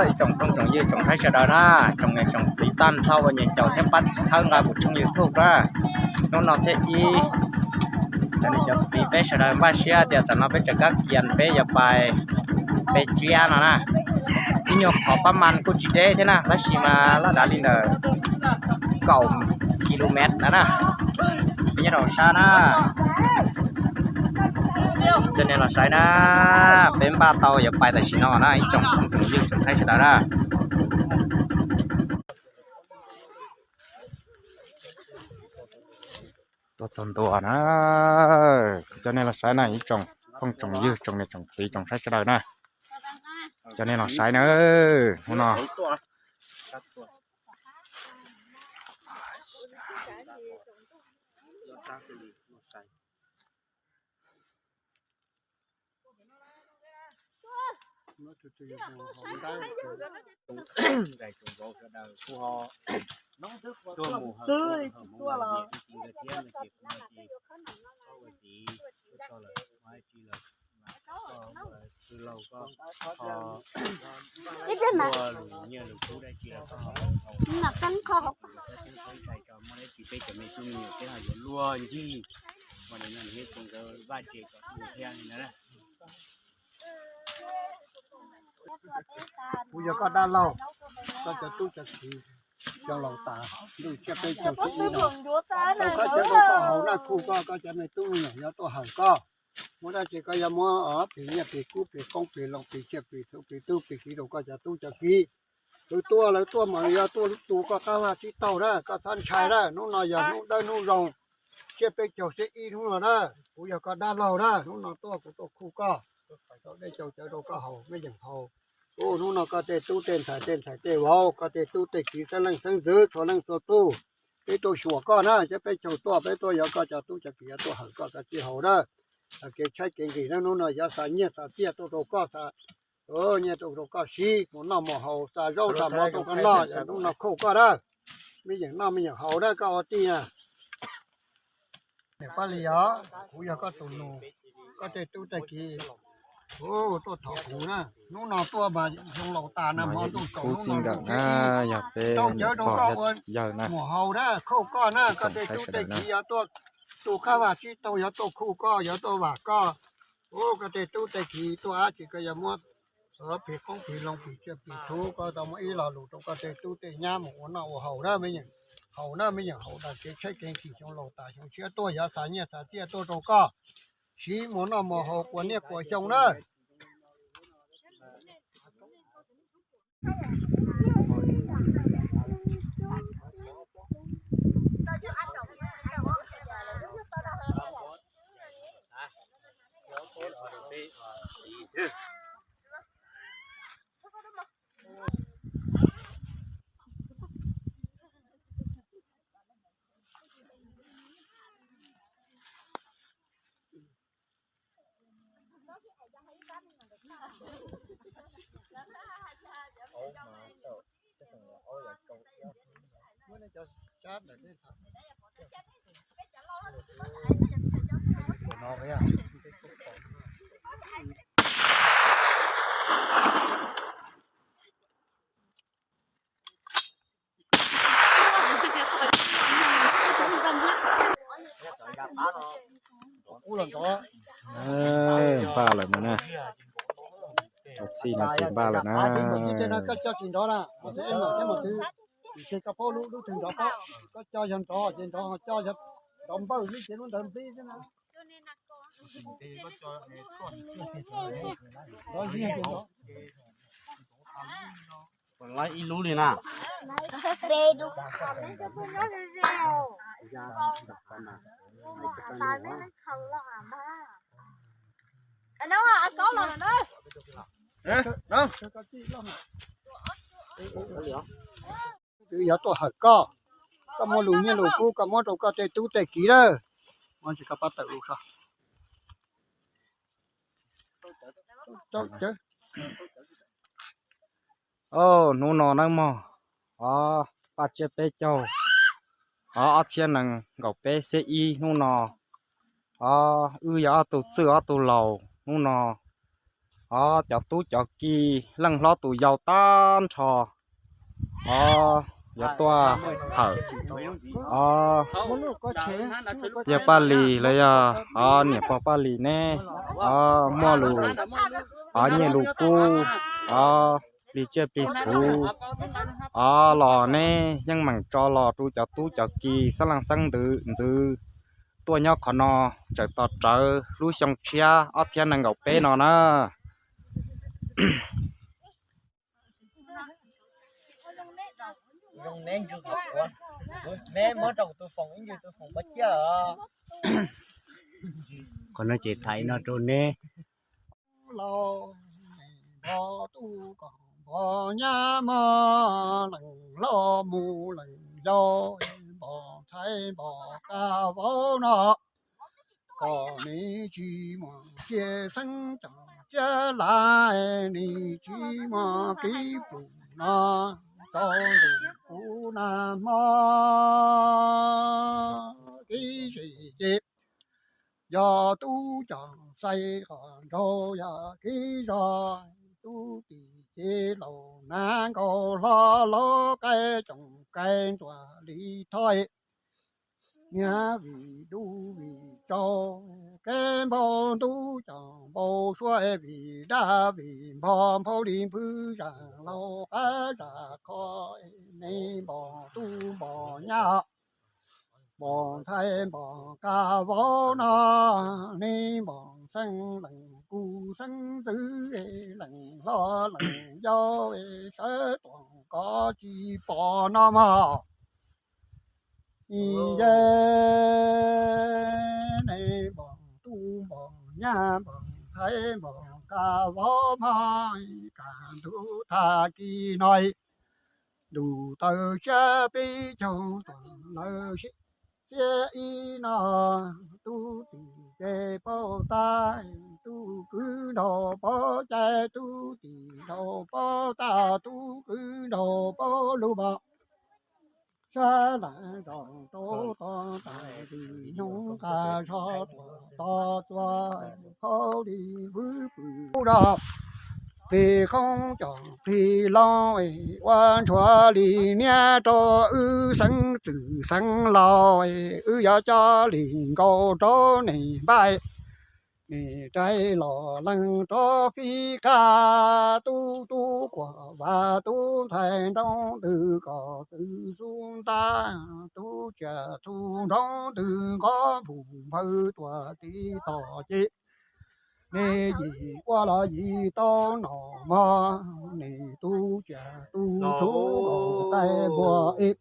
Ib tsoom phooj tsoom ywg tsoom saib sawv daws na, tsoom niam tsoom txiv tag nrho uas nyiam caum thiab pab txhawb nqa kuv tshooj YouTube na, hnub no xiab ib, cov niam cov txiv peb sawv daws npaj siab tias tam no peb tseem kab kias peb yuav pais Pes Tsiab no na. Ib nyuag qhov pab mas kuj tsis deb thiab na, tab sis mas laj dav li ntawm kaum kilomev no na. Peb nyob rau sab na, cov niam los saib na, peb npaj tau yuav pais tam sim no na ib tsoom phooj tsoom ywg tsoom saib sawv daws na. Tuaj txog ntua na, cov niam los saib na ib tsoom phooj tsoom ywg tsoom niam tsoom txiv tsoom saib sawv daws na, cov niam los saib na, hnub no ntxais tsoom vauv sawv daws kuj ho tuaj mus hawm hawm hmoov hawm nyiaj rau txiv nkawd thiab no ces kuv no ces koj ua txiv tuaj txog lawm ua tsis lawm, koj ua txwj laug koj ho ua lus nyiaj lus kub dab tsi los koj ho ua tau, koj txhawb ntshai tso muaj dab tsi peb cov me tub me nyuam peb ho yuav luag ncig ua li no nws thiab txhua nkawd vaj tse kom tu thiab li ntawd na. Kuv yog koj dab laug, koj cov tub cov kiv, cov laus tas ntuj tsiab peb caug xib ib no, koj cawv rau koj haus na, khuj koj, koj cov me tub me nyuam yuav tuaj hawm koj, muaj dab tsi koj yuav muab plig nyiaj plig kub plig qoob plig loo plig tsiaj plig txhu plig tub plig kiv rau koj cov tub cov kiv. Lawv tuaj lawv tuaj mas yog tuaj tu koj qab vaj tsib taug na, koj txhob ntshai na, hnub no yog hnub dawb hnub zoo, tsiab peb caug xib ib hnub no na, kuv yog koj dab laug na, hnub no tuaj kuv tuaj khuj koj, rau dej rau cawv rau koj haus, mej yeem haus. Hnub no koj tej tub tej ntxhais tej ntxhais tej vauv, koj tej tub tej kiv xeeb leej xeeb ntxwv txhua leej txhua tug, peb tuaj xyuas koj na, tsiab peb caug tuaj peb tuaj yog koj cov tub cov kiv yuav tuaj hawm koj, koj tsis haus na. Kev tshaib kev nqhis na, hnub no yog xa nyiaj xa txiaj tuaj rau koj, xa nyiaj tuaj rau koj siv mus noj mus haus, xa zaub xa mov tuaj koj noj, hnub no khuj koj na, mej yeem noj mej yeem haus na koj ua tij na. Niam Paj Lis os, kuv yog koj tus nus, koj tej tub tej kiv tuaj thov kuv na, hnub no tuaj mas xyoo laus tas na, hmo ntuj tsaus hnub no ntuj tshiab ib, rau cawv rau koj ua mus haus na, khuj koj na, koj tej tub tej kiv yuav tuaj tu qab vaj tsib taug, yuav tuaj khuj koj, yuav tuaj vam koj. Ub, koj tej tub tej kiv tuaj dab tsi koj yuav muab plig qoob plig loo plig tsiaj plig txhu, koj tau muab ib lo lus rau koj tej tub tej nyab mus ua noj ua haus na, mej yeem haus na, mej yeem haus dag kev tshaib kev nqhis xyoo laus tas xyoo tshiab tuaj, yog xa nyiaj xa txiaj tuaj rau koj siv mus noj mus haus quas niaj quas xyoo na. Npaj lawm no na, cov txhij no ces npaj lawm na. Koj coj tsis nrov na, koj paub lub twg nrov paub, koj coj yog nrov ces nrov, coj yog nrov npawj xwb ces lub ntawd nplib xwb na. Nrov ziag ces nrov. Ib lub li na. Twb yog tuaj hawm koj, koj muaj lus nyiaj lus kub koj muab rau koj tej tub tej kiv lawm. Hnub no nawb mog, o, paj tsiab peb caug, o, ob txhiab nees nkaum peb xiab ib hnub no, o, wb yog ob tug txwj ob tug laus hnub no Os, cov tub cov ki, leej hlob tus yau tag nrho. Os, yuav tuaj hawm. Os, yog Paj Lis los yog os niam pog Paj Lis ne, os muaj lus, os nyiaj lus kub, os plig tsiaj plig txhuv, os los ne yeej meem tso los rau cov tub cov ki xeeb leej xeeb ntxwv tuaj nyob qhov no, txawm tos rawv lub xyoo tshiab ob txhiab nees nkaum peb no na. Qhov no ces tham no rau neb. Laus, npog tub kom npog nyab mog, leej hlob mus leej yau, npog ntxhais npog kab vauv no, kom neb tsis muaj txiaj xeeb cov txiaj laj, neb tsis muaj kev plum no, rau ntawm kuv nag hmo kev zem ces yog tub coj xais qhov nraug yog kev zog, tub tim ces laus nag nkaus hlo laus qaib tsoom kaij ntxuav li thoj, niag vim dub vim tsaus, kev npau ntub coj npau suav vim dab vim npog nphau li npwb zaj laug qab zaj qho, neb npog tub npog nyab, npog ntxhais npog kab vauv no, neb npog xeeb leej kuj xeeb ntxwv, leej hlob leej yau, sawv tuaj koj tsis pom no mog. Neb npog tub npog nyab npog ntxhais npog kab vauv mog, kaj ntug tag kis no ntuj tawg siab peb caug tuaj lawm xiab ib no, tub tim ces paub tab, tub kwv nraug paub cai, tub tim nraug paub tab, tub kwv nraug paub lub npog. Sab las zaum rau tod tas, tim nyoog nqa zog tuaj tod txua, qhov li npwb pwm rau plig qoob cov plig loo, ua ntshua li niab rau wb xeeb txwm xeeb laus, wb yuav coj li nkaus rau neb npaj. Neb rais los leej rov fij qab, tub tub kuam vas tub ntxhais nroo ntws kom txwv xub ntab, tub tsiaj txhu nroo ntws nqov npuj nphaw tuaj tiv toj ces, neb yim ua los yim tau nom mog, neb tub tsiaj tub txhu nqaij npua es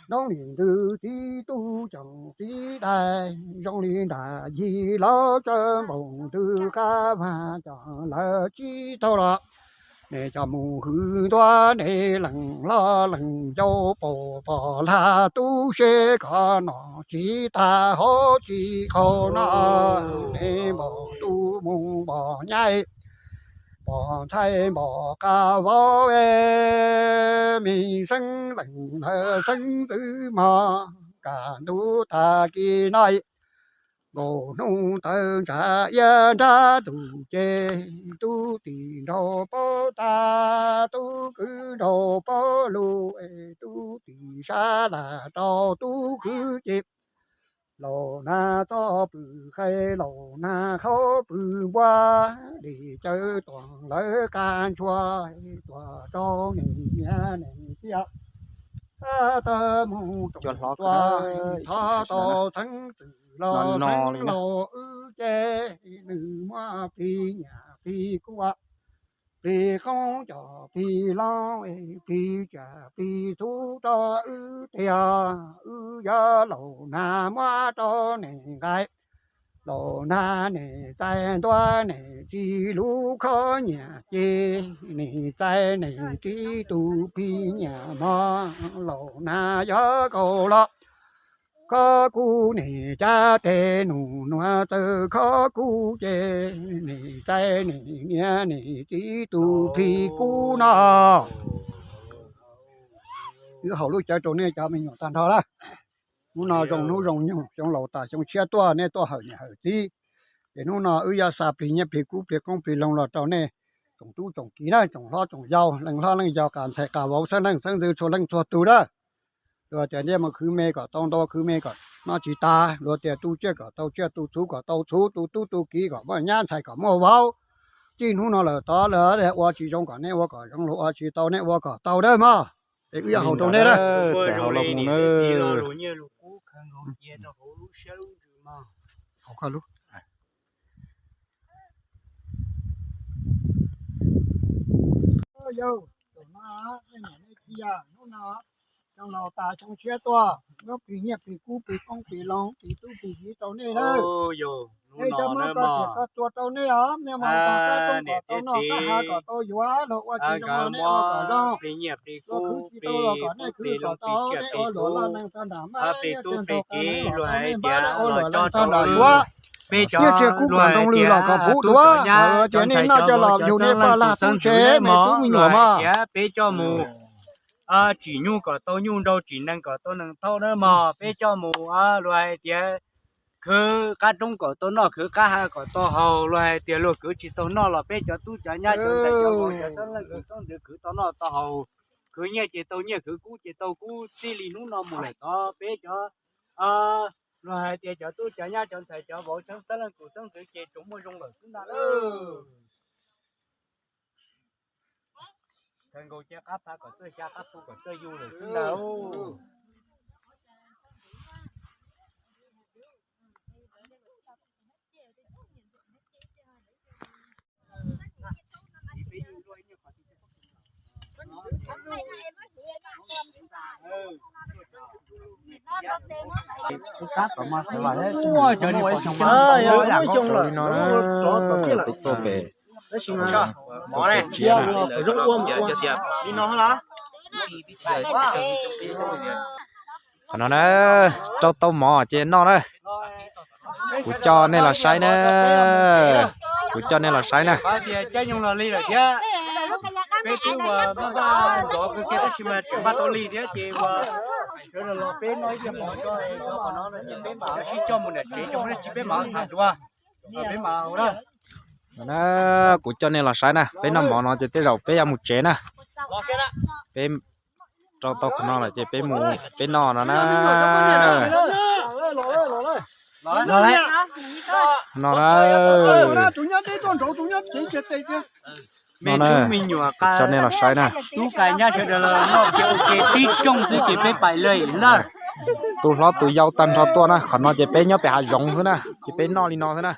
nroo li ntws txiv tub coom txiv dais, zoo li nram yig los tsawv npoos ntws qab vag coj lawv tsis tau los. Neb coj mus hwm ntua neb leej hlob leej yau, paum pom lag tub seb koj nom tsis tag hauv tsis qaug no, neb npog tub mus npog nyab, npog ntxhais npog kab vauv, me xeeb leej lawv xeeb ntxwv mog, kaj ntug tag kis no nkaus hnub tawg ntshav iab nrab ntug ces, tub tim nraug paub tab, tub kwv nraug paub lus, tub tim sab las rau tub kwv ces, laus nag txoj pwm qe laus nag qhov pwm npua, li cawv tuam lawv qab ntshua, tuam rau neb niam neb txiv, tawg mus rau tua, thov tau xeeb txwm los xeeb laus wb ces, nws muab plig nyiaj plig kub, plig qoob coj plig loo, plig tsiaj plig txhu rau wb tiag, wb yuav laus nag muab rau neb nqaij. Laus nag neb txais ntua neb txiv lub khob nyiaj ces, neb txais neb txiv tus plig nyiaj mog, laus nag yuav kaus los khob kub neb cab tes nus nuav txawm khob kub ces, neb txais neb niam neb txiv tus plig kub no. Wb haus lub cawv rau nej cov me nyuam tag nrho lawm. Hnub no zoo hnub zoo nyoog, xyoo laus tas xyoo tshiab tuaj, nej tuaj hawm niam hawm txiv, Ces hnub no wb yuav xa plig nyiaj plig kub plig qoob plig loo los rau nej tsoom tub tsoom kiv na, tsoom hlob tsoom yau, leej hlob leej yau, qas ntxhais qas vauv, xeeb leej xeeb ntxwv, txhua leej txhua tus na. Luag tias ntiaj me khwv me kom tau ntau, khwv me kom noj tsis tas, luag tias tu tsiaj kom tau tsiaj, tu txhuv kom tau txhuv, tu tub tu kiv kom muaj nyab, ntxhais kom muaj vauv. Txij hnub no lawm tod lawm ua tsis zoo kom nej ua kom zoo, luag ua tsis tau nej ua kom tau dawb mog. Es wb yuav haus rau nej na. Yog, hnub no xyoo laus tas xyoo tshiab tuaj, muab plig nyiaj plig kub plig qoob plig loo plig tub plig kiv rau nej na. Nej cov muab koj tiam koj tua rau nej os, nej mus tag kab roob kom tau noj, kab hav kom tau yuav, luag ua tsis zoo los nej ua kom zoo, luag khwv tsis tau los kom nej khwv kom tau, nej ua luam loj neeg tag nram mab, nej tag nrho qab neeg los tau nej npab, nej ua luam leej tag nram yuav. Nyiaj txiag kub kom nroo lwm los kom puv duav, kom tias nej noj coj los yug nej poj lag tub tsev me tub me nyuam mog. Peb coj mus tsim nyuj kom tau nyuj nrau, tsim nees kom tau nees thauj na mog. Peb coj mus luag hais tias khwv qab roob kom tau noj, khwv qab hav kom tau haus, luag hais tias luag khwv tsis tau noj los peb cov tub cov nyab cov ntxhais cov vauv cov xeeb leej tub xeeb ntxwv khwv tau noj tau haus, khwv nyiaj ces tau nyiaj, khwv kub ces tau kub. Txij li hnub no mus lawm tod peb cov luag hais tias cov tub cov nyab cov ntxhais cov vauv xeeb leej tub xeeb ntxwv ces tsuas muaj zoo lawm xwb ntag. Kawg nkaus cia qab phav kom txawj xya, qab phu kom txawj yug lawm xwb ntag. Qhov no na, rau tau mov ces noj na. Kuv coj nej los saib na. Kuv coj nej los saib na. No na, kuv coj nej los saib na, peb noj mov no ces tej zaum peb yuav mus tsev na. Peb rau tau qhov no lawm ces peb mus peb noj no na. No na. No na, coj nej los saib na. Tub hlob tus yau tag nrho tuaj na, qhov no ces peb nyob pem hav zoov xwb na, ces peb noj li no xwb na.